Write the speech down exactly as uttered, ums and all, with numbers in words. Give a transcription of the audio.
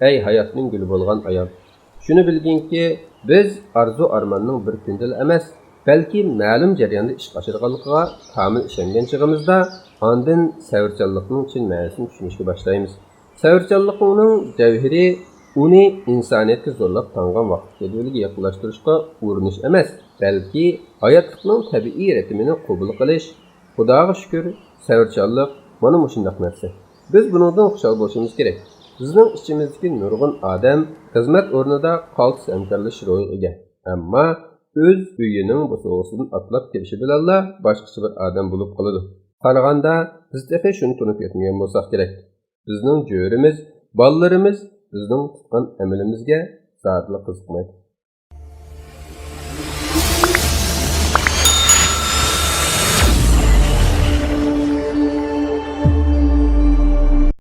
ئەي ھاياتنىڭ گۈلى بولغان ئايال! شۇنى بىلگىنكى، بىز ئارزۇ-ئارماننىڭ بىر كۈندىلا ئەمەس، بەلكى مەلۇم جەرياندا ئىشقا ئاشىدىغانلىقىغا كامىل ئىشەنگەن چېغىمىزدا، ئاندىن سەۋرچانلىقنىڭ چىن مەنىسىنى چۈشىنىشكە باشلايمىز. سەۋرچانلىقنىڭ جەۋھىرى ئۇنى ئىنسانىيەتكە زورلاپ تاڭغان ۋاقىت جەدۋىلىگە يېقىنلاشتۇرۇشقا ئۇرۇنۇش ئەمەس، بەلكى ھاياتلىقنىڭ تەبىئىي رىتىمىنى قوبۇل قىلىش. خۇداغا شۈكۈر، سەۋرچانلىق مانا مۇشۇنداق نەرسە. بىز بۇنىڭدىن خۇشال بولۇشىمىز كېرەك. بىزنىڭ ئىچىمىزدىكى نۇرغۇن ئادەم خىزمەت ئورنىدا قالتىس ھەمكارلىشىش روھىغا ئىگە. ئەمما ئۆز ئۆيىنىڭ بوسۇغىسىدىن ئاتلاپ كىرىشى بىلەنلا باشقىچە بىر ئادەم بولۇپ قالىدۇ. قارىغاندا، بىز تېخى شۇنى تونۇپ يەتمىگەن بولساق كېرەك. بىزنىڭ جۆرىمىز، بالىلىرىمىز بىزنىڭ تۇتقان ئەمىلىمىزگە زادىلا قىزىقمايدۇ.